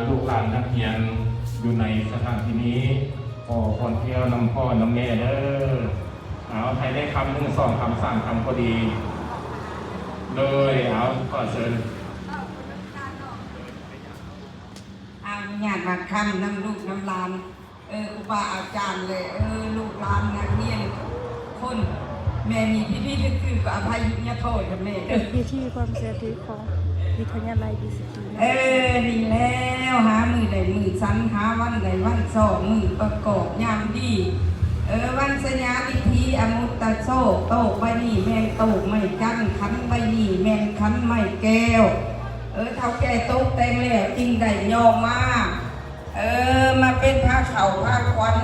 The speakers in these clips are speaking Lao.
ລູກຫຼານນັກຮຽນຢູ່ໃນສະຖານທີ່ນີ້ ຂໍພອນແກ້ວນຳພໍ່ນຳແມ່ເດີ້. ເອົາ ໃຜໄດ້ຄຳໜຶ່ງ ສອງຄຳ ສາມຄຳກໍດີ. ໂດຍ ເອົາ ຂໍເຊີນ. ອະນຸຍາດບາດຄຳນຳລູກນຳຫຼານ ເອີ ຄູບາອາຈານ ແລະ ເອີ ລູກຫຼານນັກຮຽນທຸກຄົນ. ແມ່ນີ້ຜິດໆຖືກໆກໍອະໄພຍະໂທດກັບແມ່ເດີ້. ເປັນພິທີຄວາມສາທຸຂອງວິທະຍາໄລ ບີຊີທີ ເອີ ນີ້ແລ້ວ ຫາມື້ໄດ້ມື້ສັນ ຫາວັນໄດ້ວັນຊອກ ມື້ປະກອບຍາມດີ ເອີ ວັນຊະຍາວິທີອະມຸດຕະໂຊກ ໂຕກໃບນີ້ແມ່ນໂຕກໄມ້ຈັນ ຂັນໃບນີ້ແມ່ນຂັນໄມ້ແກ້ວ ເອີ ເຖົ້າແກ່ຕົກແຕ່ງແລ້ວຈຶ່ງໄດ້ຍໍມາ ເອີ ມາເປັນພາເຂົ້າພາຂວັນ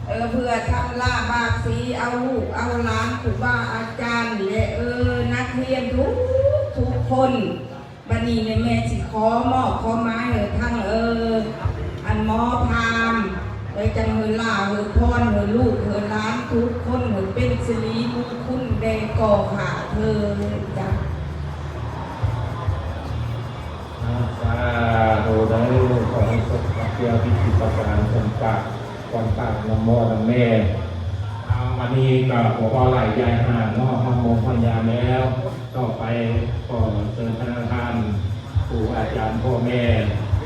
ເອີ ເພື່ອທຳລາບາດສີ ເອົາລູກເອົາຫຼານ ຄູບາອາຈານ ແລະ ເອີ ນັກຮຽນທຸກໆຄົນ. ບັດນີ້ແມ່ຊິຂໍມອບ ຂໍໝາຍໃຫ້ທາງ ເອີ ອັນໝໍພາມ ເອີ ຈັ່ງໃຫ້ລາໃຫ້ພອນ ໃຫ້ລູກໃຫ້ຫຼານທຸກຄົນ ໃຫ້ເປັນສິລິມຸງຄຸນແດ່ກໍຂ້າເທີນ. ອາ ສາທຸເດີ້ ຂໍໃຫ້ສົມຫວັງດັ່ງຈິດປາດຖະໜາ ສົມປາກຄວາມປາດນຳພໍ່ນຳແມ່. ເອົາ ບັດນີ້ກໍບໍ່ເວົ້າຫຼາຍຢາຍຫ່າງເນາະ ຮອດໂມງຮອດຍາມແລ້ວ. ຕໍ່ໄປຂໍເຊີນພະນະທ່ານ ຄູອາຈານ ພໍ່ແມ່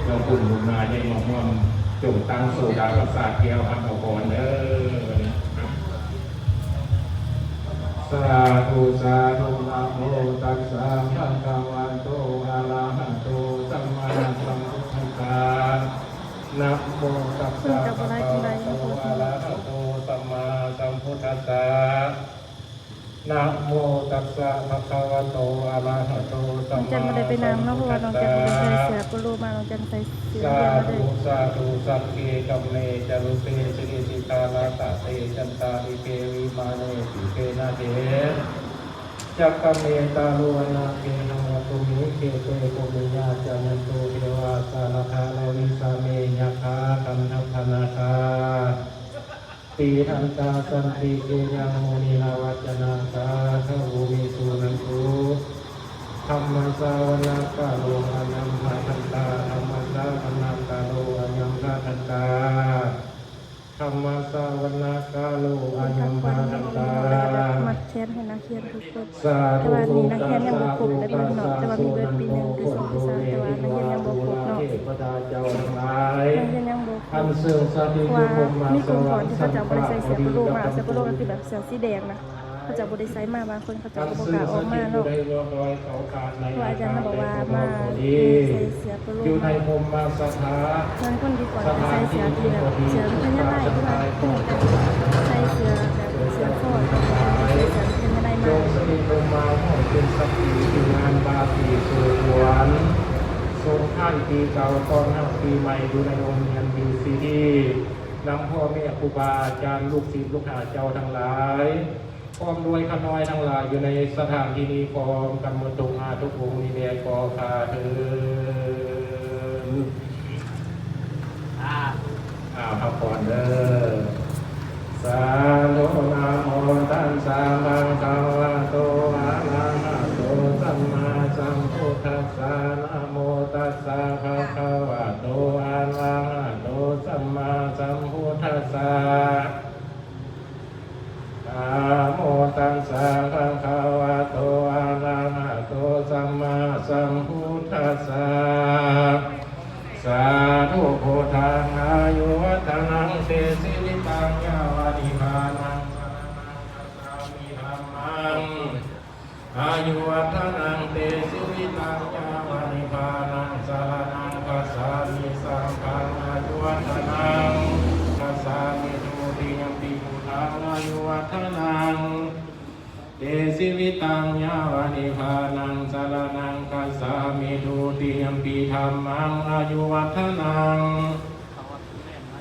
ເຈົ້າຄຸນບຸນມາ ໄດ້ມາຮ່ວມ ຈົ່ງຕັ້ງໂສດາປະສາດແກ້ວຮັບເອົາພອນເດີ້. ສາທຸ ສາທຸ ນະໂມຕັດສະ ພະຄະວະໂຕ ອະລະຫະໂຕ ສຳມາສຳພຸດທັດສະ ນະໂມຕັດສະ ພະຄະວະໂຕ ອະລະຫະໂຕ ສຳມາສຳພຸດທັດສະ ນະໂມຕັດສະ ພະຄະວະໂຕ ອະລະຫະໂຕ ສຳມາສຳພຸດທັດສະ ນ້ອງຈັນບໍ່ໄດ້ໄປນຳເນາະ ເພາະວ່ານ້ອງຈັນບໍ່ໄດ້ໃສ່ເສື້ອໂປໂລມາ ນ້ອງຈັນໃສ່ເສື້ອ ສາທຸ ສາທຸ ສັກເກ ກຳເມ ຈາລຸເປ ສິລິສິຂາລະຕະເຕ ຈັນຕາລິເກ ວິມາເນ ຕີເຕນະເທ ຈັກຂະເມ ຕາລຸວະນະເກ ຫັງວັດຖຸ ເມ ເຂເຕ ພູມະຍາ ຈາຍັນຕຸ ເທວາ ສາລະທາລະວິສາເມ ຍັກຂາ ກັນທະພະນາຄາ ຕິທັນຕາ ສັນຕິ ເກ ຍັງ ມຸນີ ລາວັດຈະນັງ ສາທະໂວ ວິສຸນັນຕຸ ທຳມະສາວະນະກາໂລ ອາຍັມພະທັນຕາ ທຳມະສາວະນະກາໂລ ອາຍັມພະທັນຕາ ທຳມະສາວະນະກາໂລ ອາຍັມພະທັນຕາ ມັດແຂນໃຫ້ນັກຮຽນທຸກຄົນ. ສາທຸ ແຕ່ວ່ານີ້ນັກຮຽນຍັງບໍ່ຄົບເດ້ພີ່ນ້ອງ ແຕ່ວ່າມີເບິດປີໜຶ່ງ ປີສອງ ປີສາມ ແຕ່ວ່ານັກຮຽນຍັງບໍ່ຄົບເນາະ ນັກຮຽນຍັງບໍ່ຄົບ ເພາະວ່າມີກຸ່ມກ່ອນທີ່ເຂົາເຈົ້າບໍ່ໄດ້ໃສ່ເສື້ອໂປໂລມາ ເສື້ອໂປໂລກໍຄືແບບເສື້ອສີແດງນະ ເຂົາເຈົ້າບໍ່ໄດ້ໃສ່ມາ ບາງຄົນເຂົາເຈົ້າກໍບໍ່ກ້າອອກມາເນາະ ເພາະວ່າອາຈານນະບອກວ່າມາໃສ່ເສື້ອໂປໂລ ຢູ່ໃນພົມມະສະຖານ ບາງຄົນດີກວ່າໃສ່ເສື້ອທີ່ແບບເສື້ອວິທະຍາໄລ ຫຼືວ່າໃສ່ເສື້ອແບບເສື້ອຟອດ ໃສ່ເສື້ອວິທະຍາໄລມາ ຈົ່ງສະລິລົງມາໃຫ້ເປັນສັກຂີທີ່ງາມ ລາສີສູ່ຂວັນ ສົ່ງທ້າຍປີເກົ່າ ຕ້ອນຮັບປີໃໝ່ ຢູ່ໃນໂຮງຮຽນ ບີຊີທີ ນຳພໍ່ແມ່ຄູບາອາຈານ ລູກສິດລູກຫາເຈົ້າທັງຫຼາຍ ພ້ອມດ້ວຍຂ້ານ້ອຍທັງຫຼາຍ ຢູ່ໃນສະຖານທີ່ນີ້ ພ້ອມກັນໝົດທຸກອາທຸກອົງນີ້ແດ່ ຂໍຂ້າເທີນ. ສາທຸ ອາ ພັກຜ່ອນເດີ້. ສາທຸ ນະໂມຕັດສະ ພະຄະວະໂຕ ອະລະຫະໂຕ ສຳມາສຳພຸດທັດສະ ນະໂມຕັດສະ ພະຄະວະໂຕ ອະລະຫະໂຕ ສຳມາສຳພຸດທັດສະ ນະໂມຕັດສະ ພະຄະວະໂຕ ອະລະຫະໂຕ ສຳມາສຳພຸດທັດສະ ສາທຸ ພຸດທັງ ອາຍຸວັດທະນັງ ເຕ ຊີວິຕັງ ຍາວະ ນິບພານັງ ສະລະນັງ ຄັດສາມິ ທຳມັງ ອາຍຸວັດທະນັງ ເຕ ຊີວິຕັງ ຍາວະ ນິບພານັງ ສະລະນັງ ຄັດສາມິ ສັງຄັງ ອາຍຸວັດທະນັງ ຄັດສາມິ ທຸຕິຍຳປີ ພຸດທັງ ອາຍຸວັດທະນັງ ເຕ ຊີວິຕັງ ຍາວະ ນິບພານັງ ສະລະນັງ ຄັດສາມິ ທຸຕິຍຳປີ ທຳມັງ ອາຍຸວັດທະນັງ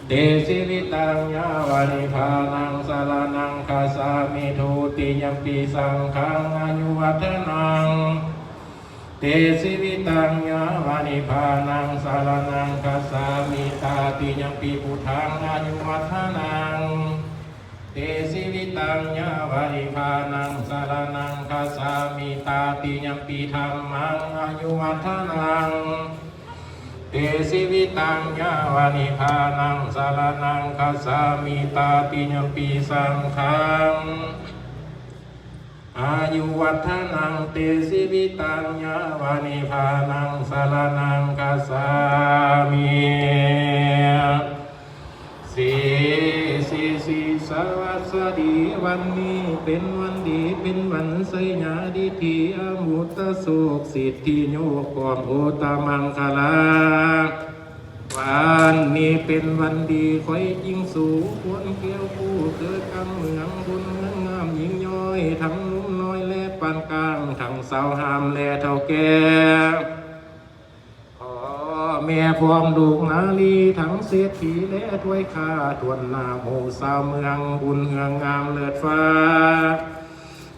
ເຕ ຊີວິຕັງ ຍາວະ ນິບພານັງ ສະລະນັງ ຄັດສາມິ ທຸຕິຍຳປີ ສັງຄັງ ອາຍຸວັດທະນັງ ເຕ ຊີວິຕັງ ຍາວະ ນິບພານັງ ສະລະນັງ ຄັດສາມິ ຕາຕິຍຳປີ ພຸດທັງ ອາຍຸວັດທະນັງ ເຕ ຊີວິຕັງ ຍາວະ ນິບພານັງ ສະລະນັງ ຄັດສາມິ ຕາຕິຍຳປີ ທຳມັງ ອາຍຸວັດທະນັງ ເຕ ຊີວິຕັງ ຍາວະ ນິບພານັງ ສະລະນັງ ຄັດສາມິ ຕາຕິຍຳປີ ສັງຄັງ ອາຍຸ ວັດທະນັງ ເຕ ຊີວິຕັງ ຍາວະ ນິບພານັງ ສະລະນັງ ຄັດສາມິ ເສ ເສ ເສ ສະຫວັດສະດີ ວັນນີ້ເປັນວັນດີ ເປັນວັນໄຊຍາດິດຖິ ອາມຸດຕະໂສກ ສິດທິໂຍກ ພ້ອມໂອຕະມັງຄະລາ ວັນນີ້ເປັນວັນດີ ຂ້ອຍຈິງສູ່ຄົນແກ້ວຜູ້ເກີດກຳເມືອງ ຄົນເມືອງງາມຍິ່ງຍ່ອຍ ທັງໜຸ່ມນ້ອຍ ແລະ ປານກາງ ທັງຊາວຮ່າມ ແລະ ເຖົ້າແກ່ ພໍ່ແມ່ພ້ອມລູກນາລີ ທັງເສດຖີ ແລະ ທວຍຂ້າ ຖ້ວນໜ້າໝູ່ຊາວເມືອງ ບຸນເຮືອງງາມເລີດຟ້າ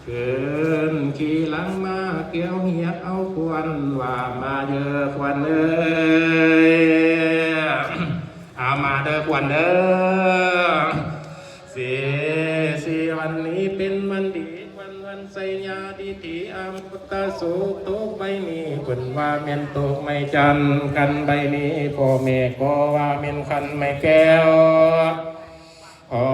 ຂຶ້ນຂີ່ຫຼັງມ້າແກ້ວ ຮຽກເອົາຂວັນວ່າ ມາເດີຂວັນເອີຍ ອາ ມາເດີຂວັນເດີ ເສ ເສ ວັນນີ້ເປັນວັນດີ ວັນ ວັນໄຊຍາດິດຖິ ອາມຸດຕະໂສກ ໂຕກໃບນີ້ ເພິ່ນວ່າແມ່ນໂຕກໄມ້ຈັນ ຂັນໃບນີ້ ພໍ່ແມ່ກໍວ່າແມ່ນຂັນໄມ້ແກ້ວ ພໍ່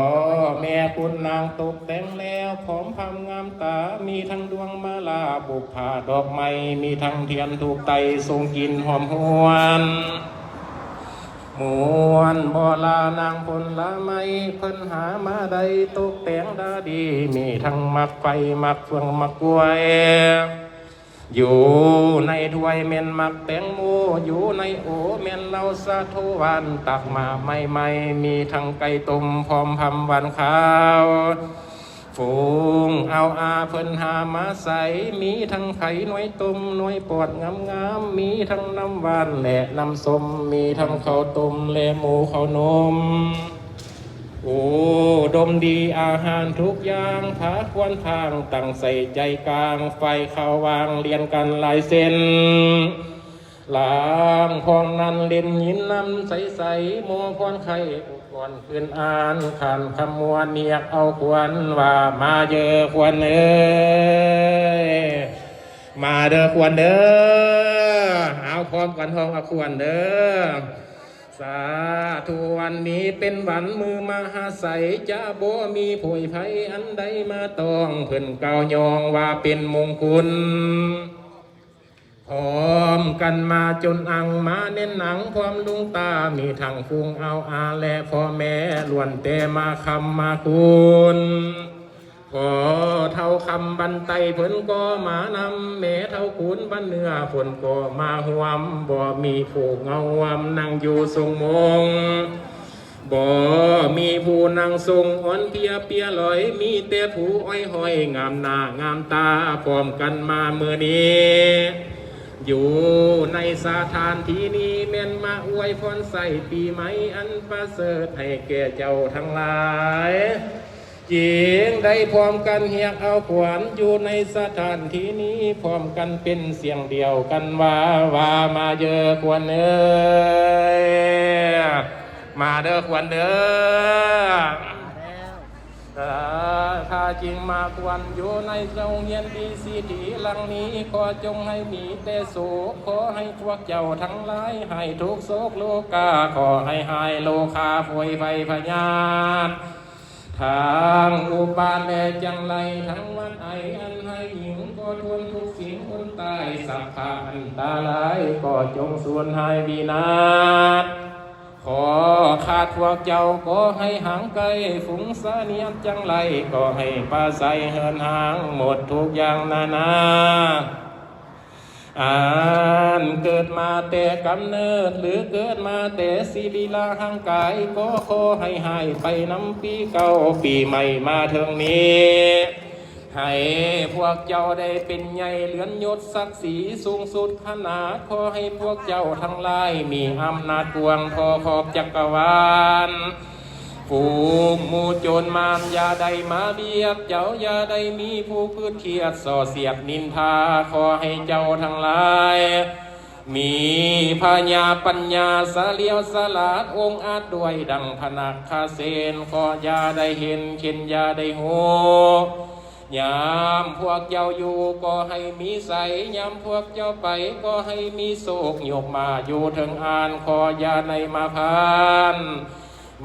ແມ່ຄຸນນາງຕົກແຕ່ງແລ້ວ ພ້ອມພາມງາມຕາ ມີທັງດວງມາລາ ບຸບຜາດອກໄມ້ ມີທັງທຽນທູບໄຕ້ ຊົງກິ່ນຫອມຫວນ ມ່ວນບໍ່ລານາງຜົນລະໄມ້ ເພິ່ນຫາມາໄດ້ຕົກແຕ່ງດາດີ ມີທັງໝາກໄຟ ໝາກເຟືອງ ໝາກກ້ວຍ ຢູ່ໃນຖ້ວຍແມ່ນໝາກແຕງໂມ ຢູ່ໃນໂອແມ່ນເຫຼົ້າສາໂທຫວານ ຕັກມາໃໝ່ໆ ມີທັງໄກ່ຕົ້ມ ພ້ອມພາມຫວານຄາວ ຝູງເອົາອາເພິ່ນຫາມາໃສ່ ມີທັງໄຂ່ໜ່ວຍຕົ້ມ ໜ່ວຍປອດງາມໆ ມີທັງນ້ຳຫວານ ແລະ ນ້ຳສົ້ມ ມີທັງເຂົ້າຕົ້ມ ແລະ ໝູເຂົ້າໜົມ ອຸດົມດີອາຫານທຸກຢ່າງ ພາຄວນພາງຕັ້ງໃສ່ໃຈກາງ ໄຟເຂົ້າວາງລຽນກັນຫຼາຍເສັ້ນ ລາງພອງນັ້ນເຫຼັ້ນຍິນນຳໃສໆ ໝໍພອນໄຂ້ອຸກອນຄືນອ່ານ ຂານຄຳມ່ວນຮຽກເອົາຂວັນວ່າ ມາເດີຂວັນເອີຍ ມາເດີຂວັນເດີ ເອົາພ້ອມກັນຮ້ອງເອົາຂວັນເດີ ສາທຸ ວັນນີ້ເປັນວັນມື້ມະຫາໄຊ ຈະບໍ່ມີໂພຍໄພອັນໃດມາຕ້ອງ ເພິ່ນກ່າວຍ້ອງວ່າເປັນມົງຄຸນ ພ້ອມກັນມາຈົນອັ່ງ ມາແໜ້ນໜັງພ້ອມລຸງຕາ ມີທັງຝູງເອົາອາ ແລະ ພໍ່ແມ່ ລ້ວນແຕ່ມາຄຳມາຄູນ ພໍ່ເຖົ້າຄຳບັນໄຕເພິ່ນກໍມານຳ ແມ່ເຖົ້າຄູນບັນເໜືອເພິ່ນກໍມາຮ່ວມ ບໍ່ມີຜູ້ເງົາຮ່ວມນັ່ງຢູ່ຊົງມົງ ບໍ່ມີຜູ້ນັ່ງຊົງອ່ອນເພຍເປຍລອຍ ມີແຕ່ຜູ້ອ້ອຍຫ້ອຍງາມໜ້າງາມຕາ ພ້ອມກັນມາມື້ນີ້ ຢູ່ໃນສະຖານທີ່ນີ້ ແມ່ນມາອວຍພອນໃສ່ປີໃໝ່ອັນປະເສີດ ໃຫ້ແກ່ເຈົ້າທັງຫຼາຍ ຈຶ່ງໄດ້ພ້ອມກັນຮຽກເອົາຂວັນ ຢູ່ໃນສະຖານທີ່ນີ້ ພ້ອມກັນເປັນສຽງດຽວກັນວ່າ ວ່າມາເດີຂວັນເອີຍ ມາເດີຂວັນເດີ ເອີ ຖ້າຈິງມາຂວັນ ຢູ່ໃນໂຮງຮຽນດີຊີທີຫຼັງນີ້ ຂໍຈົ່ງໃຫ້ມີແຕ່ໂຊກ ຂໍໃຫ້ພວກເຈົ້າທັງຫຼາຍ ໃຫ້ທຸກໂສກໂລກາ ຂໍໃຫ້ຫາຍໂລຄາ ໂພຍໄພພະຍາດ ທັງອຸບາດແລະຈັງໄລ ທັງຫວັດໄອອັນຮ້າຍຍິ່ງ ຂໍທວນທຸກສິ່ງອົນຕາຍ ສັບພະອັນຕະລາຍ ຂໍຈົ່ງສູນຫາຍວິນາດ ຂໍຂາດພວກເຈົ້າກໍໃຫ້ຫ່າງໄກ ຝູງສະເໜຽດຈັງໄລກໍໃຫ້ປາໄສເຫີນຫ່າງ ໝົດທຸກຢ່າງນານາ ອັນເກີດມາແຕ່ກຳເນີດ ຫຼື ເກີດມາແຕ່ສີລິລະຮ່າງກາຍ ກໍຂໍໃຫ້ຫາຍໄປນຳປີເກົ່າປີໃໝ່ມາເຖິງນີ້ ໃຫ້ພວກເຈົ້າໄດ້ເປັນໃຫຍ່ເລື່ອນຍົດສັກສີສູງສຸດຂະໜາດ ຂໍໃຫ້ພວກເຈົ້າທັງຫຼາຍມີອຳນາດກວ້າງທົ່ວຂອບຈັກກະວານ ຝູງໝູ່ໂຈນມານຢ່າໄດ້ມາບຽດເຈົ້າ ຢ່າໄດ້ມີຜູ້ພືດຄຽດ ສໍ້ສຽດນິນທາ ຂໍໃຫ້ເຈົ້າທັງຫຼາຍ ມີພະຍາປັນຍາສະຫຼຽວສະຫຼາດອົງອາດດ້ວຍ ດັ່ງພະນະຄະເສນ ຂໍຢ່າໄດ້ເຫັນ ເຂັນຢ່າໄດ້ຮູ້ ຍາມພວກເຈົ້າຢູ່ກໍໃຫ້ມີໄຊ, ຍາມພວກເຈົ້າໄປກໍໃຫ້ມີໂຊກ. ຍົກມາຢູ່ເທິງອານ ຂໍຢ່າໄດ້ມາຜ່ານ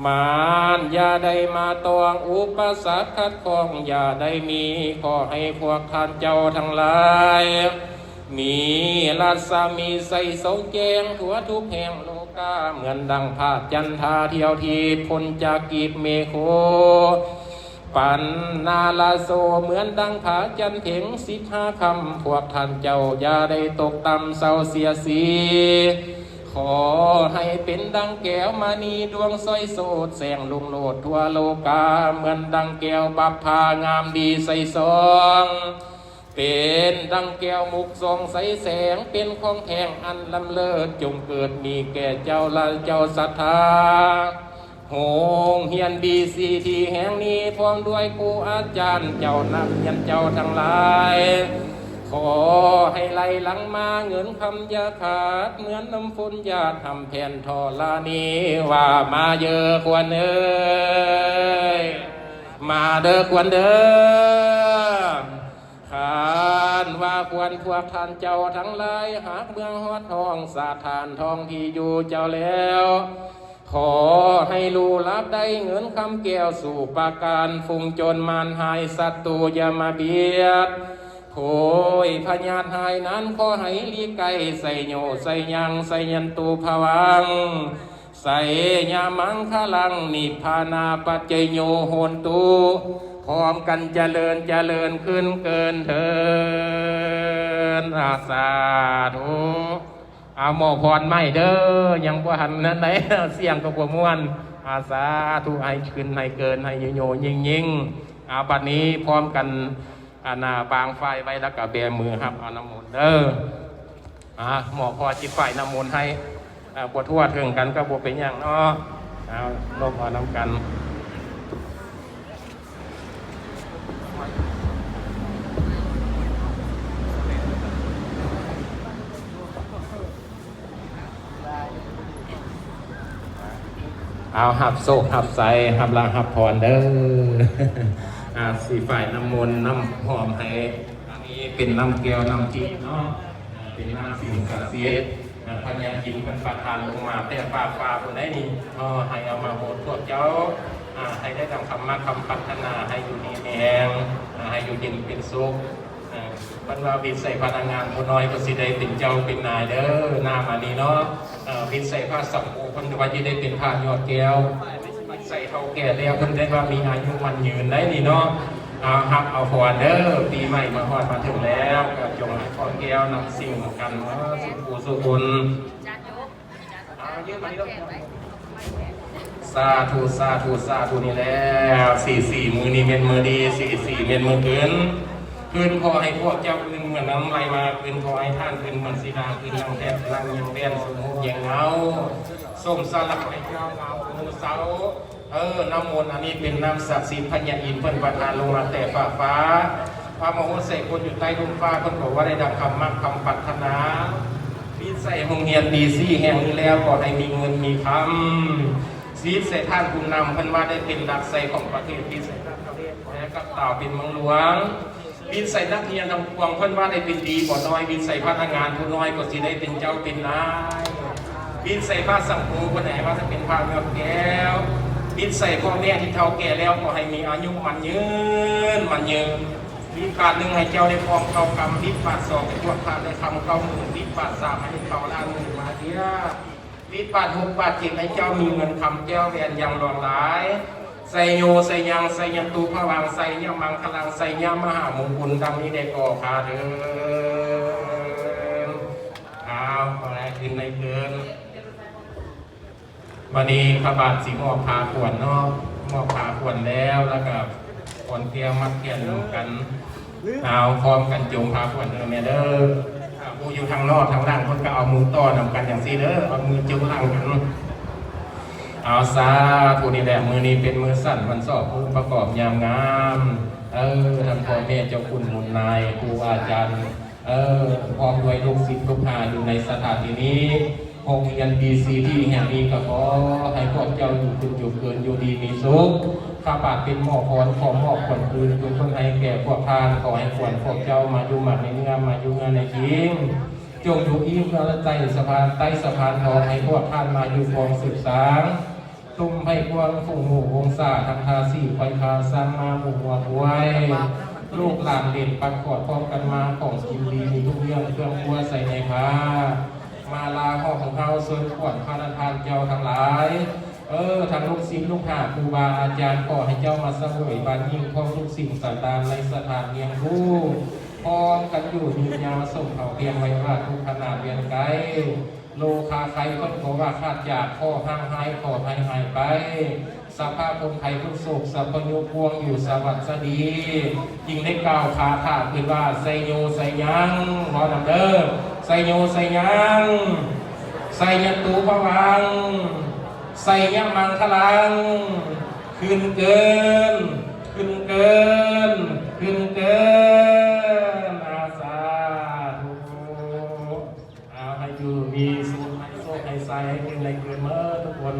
ມານ, ຢ່າໄດ້ມາຕ້ອງອຸປະສັກຂັດຂ້ອງ, ຢ່າໄດ້ມີ. ຂໍໃຫ້ພວກທ່ານເຈົ້າທັງຫຼາຍ ມີລັດສະມີໄຊສ່ອງແຈ້ງທົ່ວທຸກແຫ່ງໂລກາ, ເໝືອນດັ່ງພະຈັນທາທ່ຽວທິດພົ້ນຈາກກີບເມໂຄ. ປັນນາລະໂສ ເໝືອນດັ່ງພະຈັນເພັງສິບຫ້າຄ່ຳ, ພວກທ່ານເຈົ້າຢ່າໄດ້ຕົກຕ່ຳເສົ້າເສຍສີ. ຂໍໃຫ້ເປັນດັ່ງແກ້ວມະນີດວງສອຍໂສດ, ແສງລຸງໂລດທົ່ວໂລກາ, ເໝືອນດັ່ງແກ້ວບັບພາງາມດີໃສສ່ອງ, ເປັນດັ່ງແກ້ວມຸກສ່ອງໃສແສງ, ເປັນຂອງແທ້ງອັນລ້ຳເລີດ, ຈົ່ງເກີດມີແກ່ເຈົ້າ ແລະ ເຈົ້າສັດທາ. ໂຮງຮຽນບີຊີທີແຫ່ງນີ້ ພ້ອມດ້ວຍຄູອາຈານ ເຈົ້ານັກຮຽນເຈົ້າທັງຫຼາຍ, ຂໍໃຫ້ໄຫຼຫຼັງມາເງິນຄຳຢ່າຂາດ, ເໝືອນນ້ຳຝົນຫຍາດຮ່ຳແຜ່ນທໍລະນີ. ວ່າມາເດີຄວນເອີຍ, ມາເດີຄວນເດີ. ຄັນວ່າຄວນພວກທ່ານເຈົ້າທັງຫຼາຍ ຫາກເມືອງຮອດຫ້ອງສະຖານທ່ອງທີ່ຢູ່ເຈົ້າແລ້ວ, ຂໍໃຫ້ລູກຫຼາບໄດ້ເງິນຄຳແກ້ວສູ່ປະການ, ຝູງໂຈນມານຮ້າຍສັດຕູຢ່າມາບຽດ, ໂພຍພະຍາດຮ້າຍນັ້ນຂໍໃຫ້ຫຼີກໄກ, ໄຊໂຍ ໄຊຍັງ ໄຊຍັນຕຸພະວັງ ໄຊຍະມັງຄະລັງ ນິບພານາປັດໄຈໂຍໂຫນຕຸ, ພ້ອມກັນຈະເລີນ ຈະເລີນຂຶ້ນເກີນເທີນ. ອາ ສາທຸ. ອາ ໝໍພອນໃໝ່ເດີ, ຍັງບໍ່ທັນນັ້ນໃດ ສຽງກໍບໍ່ມ່ວນ. ອາ ສາທຸ ໃຫ້ຂຶ້ນ ໃຫ້ເກີນ ໃຫ້ໂຍໆ ຍິ່ງໆ. ອາ ບັດນີ້ພ້ອມກັນ ອັນນ່າ ບາງຝ່າຍໄວ້ ແລ້ວກໍແບມືຮັບເອົານ້ຳມົນເດີ. ອາ ໝໍພໍ່ຊິຝ້າຍນ້ຳມົນໃຫ້, ອາ ບໍ່ທົ່ວເຖິງກັນກໍບໍ່ເປັນຫຍັງເນາະ. ເອົາ ລົມເອົານຳກັນ. ເອົາ ຮັບໂຊກຮັບໄຊ ຮັບລາບຮັບພອນເດີ. ອາ ຊິຝ້າຍນ້ຳມົນນ້ຳຫອມໃຫ້. ອັນນີ້ເປັນນ້ຳແກ້ວນ້ຳທິບເນາະ, ເປັນນ້ຳສິ່ງສັກສິດ. ອາ ພະຍາອິນເພິ່ນປະທານລົງມາແຕ່ຟາກຟ້າພຸ້ນໃດນີ້ເນາະ, ໃຫ້ເອົາມາໂຫດພວກເຈົ້າ, ອາ ໃຫ້ໄດ້ດັ່ງຄຳມັກຄຳປາດຖະໜາ, ໃຫ້ຢູ່ດີມີແຮງ, ອາ ໃຫ້ຢູ່ເຢັນເປັນສຸກ. ເອີ ເພິ່ນວ່າວິໄສພະນັກງານຜູ້ນ້ອຍກໍຊິໄດ້ເປັນເຈົ້າເປັນນາຍເດີ ໜ້າມານີ້ເນາະ. ເອີ ວິໄສພະສຳໂພເພິ່ນວ່າຊິໄດ້ເປັນພະຍອດແກ້ວ, ວິໄສເຖົ້າແກ່ແລ້ວເພິ່ນໄດ້ວ່າມີອາຍຸໝັ້ນຍືນໄດ໋ນີ້ເນາະ. ເອົາ ຮັບເອົາພອນເດີ, ປີໃໝ່ມາຮອດມາເຖິງແລ້ວ ກໍຈົ່ງໃຫ້ຄອບແກ້ວນຳສິ່ງກັນເນາະ ສູ່ຜູ້ສູ່ຄົນ. ສາທຸ ສາທຸ ສາທຸ. ນີ້ແຫຼະ ສີ່ສີ່ ມື້ນີ້ແມ່ນມື້ດີ, ສີ່ສີ່ ແມ່ນມື້ຄືນ. ຄືນຂໍໃຫ້ພວກເຈົ້າອື່ນເໝືອນນ້ຳໄຫຼມາ, ຄືນຂໍໃຫ້ທ່ານອື່ນເໝືອນສີດາ, ຄືນນັ່ງແທບນັ່ງຍຽງແວ່ນ, ສົມຮູບຍຽງເງົາ, ສົມສະຫຼັບໃຫ້ເຈົ້າງາມຄືເສົາ. ເອີ ນ້ຳມົນອັນນີ້ເປັນນ້ຳສັກສິດ, ພະຍາອິນເພິ່ນປະທານລົງມາແຕ່ຟາກຟ້າ. ພະມະໂຫດໄຊຄົນຢູ່ໃຕ້ລຸ່ມຟ້າ ເພິ່ນກໍວ່າໄດ້ດັ່ງຄຳມັກຄຳປາດຖະໜາ. ວິໄສໂຮງຮຽນດີຊີແຫ່ງນີ້ແລ້ວ ກໍໃຫ້ມີເງິນມີຄຳ. ວິໄສທ່ານຜູ້ນຳ ເພິ່ນວ່າໄດ້ເປັນຫຼັກໄຊຂອງປະເທດ, ວິໄສນັກກະເວດ ກໍໃຫ້ກັບຕາວເປັນເມືອງຫຼວງ. ວິໄສນັກຮຽນທັງປວງ ເພິ່ນວ່າໄດ້ເປັນດີບໍ່ນ້ອຍ, ວິໄສພະນັກງານຜູ້ນ້ອຍ ກໍຊິໄດ້ເປັນເຈົ້າເປັນນາຍ. ວິໄສພະສັງໂຄ ເພິ່ນໃຫ້ວ່າຈະເປັນພະຍອດແກ້ວ. ວິໄສພໍ່ແມ່ທີ່ເຖົ້າແກ່ແລ້ວ ກໍໃຫ້ມີອາຍຸໝັ້ນຍືນ ໝັ້ນຍືນ. ວິບາດໜຶ່ງ ໃຫ້ເຈົ້າໄດ້ຄອງເຂົ້າກຳ, ວິບາດສອງ ໃຫ້ພວກທ່ານໄດ້ຄຳເກົ້າໝື່ນ, ວິບາດສາມ ໃຫ້ເຂົ້າລ້ານໝື່ນມາເດຍ. ວິບາດຫົກ ບາດເຈັດ ໃຫ້ເຈົ້າມີເງິນຄຳແກ້ວແຫວນຢ່າງຫຼວງຫຼາຍ. ໄຊໂຍ ໄຊຍັງ ໄຊຍັນຕຸພະວັງ ໄຊຍະມັງຄະລັງ ໄຊຍະມະຫາມຸງຄຸນ ດັ່ງນີ້ແດ່ກໍຂ້າເທີ້ນ. ອ້າວ ຂໍໃຫ້ຂຶ້ນໃຫ້ເກີນ. ບັດນີ້ພະບາດຊິມອບຜ້າຂວັນເນາະ, ມອບຜ້າຂວັນແລ້ວ ແລ້ວກໍຂວັນແກ້ວມັດແຂນນຳກັນ. ເອົາ ພ້ອມກັນຈົ່ງຜ້າຂວັນເດີແມ່ເດີ. ຜູ້ຢູ່ທາງນອກທາງຫຼັງເພິ່ນກໍເອົາມືຕໍ່ນຳກັນຈັ່ງຊີ້ເດີ, ເອົາມືຈູງຫຼັງກັນ. ເອົາ ສາທຸ. ນີ້ແຫຼະ ມື້ນີ້ເປັນມື້ສັນວັນສອບ ມື້ປະກອບຍາມງາມ. ເອີ ທັງພໍ່ແມ່ເຈົ້າຄຸນມູນນາຍ ຄູອາຈານ ເອີ ພ້ອມດ້ວຍລູກສິດລູກຫາຢູ່ໃນສະຖານທີ່ນີ້. ໂຮງຮຽນ ບີຊີທີ ແຫ່ງນີ້ ກໍຂໍໃຫ້ພວກເຈົ້າຢູ່ຂຶ້ນຢູ່ເກີນ ຢູ່ດີມີສຸກ. ຂ້າພາດເປັນໝໍ້ຂອນ ຂໍມອບຂວັນຄືນຄືນຄົນໃຫ້ແກ່ພວກທ່ານ. ຂໍໃຫ້ຂວັນພວກເຈົ້າມາຢູ່ໝາກໃນເນື້ອ ມາຢູ່ເນື້ອໃນຈິງ, ຈົ່ງຢູ່ອີກເຮືອນໃຕ້ສະພານ ໃຕ້ສະພານທອງ ໃຫ້ພວກທ່ານມາຢູ່ຄອງສືບສານ. ຕຸ້ມໄພພວງຝູງໝູ່ວົງຊາ ທັງທາສີ ຄວາຍຄາ ຊ້າງມ້າ ໝູງົວ ຄວາຍ, ລູກຫຼານເຫຼນປັກຂອດ ພ້ອມກັນມາ ຂອງກິນດີມີທຸກເລື່ອງ ເຄື່ອງຄົວໃສ່ໃນພາ ມາລາຫ້ອງເຮົາເຊີນຂວັນພະນະທ່ານເຈົ້າທັງຫຼາຍ. ເອີ ທັງລູກສິດລູກຫາ ຄູບາອາຈານ ຂໍໃຫ້ເຈົ້າມາສະເຫວີຍບ້ານຍິ່ງຂອງທຸກສິ່ງສັນດານໃນສະຖານມຽງພູ ພ້ອມກັນຢູ່ຍືນຍາວ ສົມເອົາພຽງໄວວາດທຸກຂະໜາດວຽນໄກ. ໂລຄາໄຄເພິ່ນກໍວ່າຂາດຈາກ ຂໍຮ້າງຫາຍ ຂໍໄພຫາຍໄປ. ສະພາຄົນໄທທຸກໂສກ ສັບພະຍຸພວງຢູ່ສະຫວັດສະດີ ຈຶ່ງໄດ້ກ່າວຄາຖາຂຶ້ນວ່າ ໄຊໂຍໄຊຍັງ ເວົ້ານຳເດີ ໄຊໂຍໄຊຍັງ ໄຊຍະຕູພະວັງ ໄຊຍະມັງຄະລັງ ຂຶ້ນເກີນ ຂຶ້ນເກີນ ຂຶ້ນເກີນ ອາ ສາທຸ. ເອົາ ໃຫ້ຢູ່ມີສຸກ ໃຫ້ໂຊກໃຫ້ໄຊ ໃຫ້ເງິນໄຫຼເກີນເມີດທຸກຄົນ.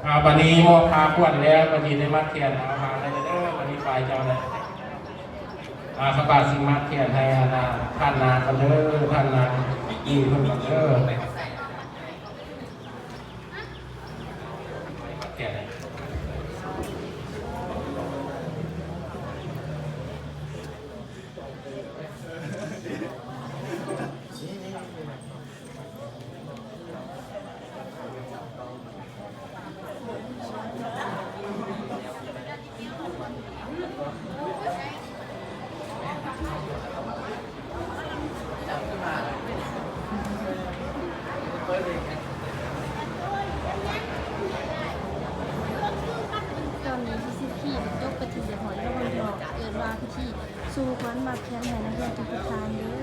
ເອົາ ບັດນີ້ມອບພາຂວັນແລ້ວ ບັດນີ້ໄດ້ມັດແຂນ ເອົາ ມາໄດ້ເດີ ບັດນີ້ຝ່າຍເຈົ້າໄດ້. ອາ ຂ້າພາດຊິມັດແຂນໃຫ້ ອັນນ່າ ທ່ານນາກ່ອນເດີ ທ່ານນາອີ່ເພິ່ນກ່ອນເດີ ມັດແຂນໃຫ້. ຕອນນີ້ພິທີ ຈົບໄປເປັນທີ່ຮຽບຮ້ອຍແລ້ວເນາະ ເອີ້ນວ່າພິທີສູ່ຂວັນມັດແຂນໃຫ້ນັກຮຽນທຸກໆທ່ານເດີ.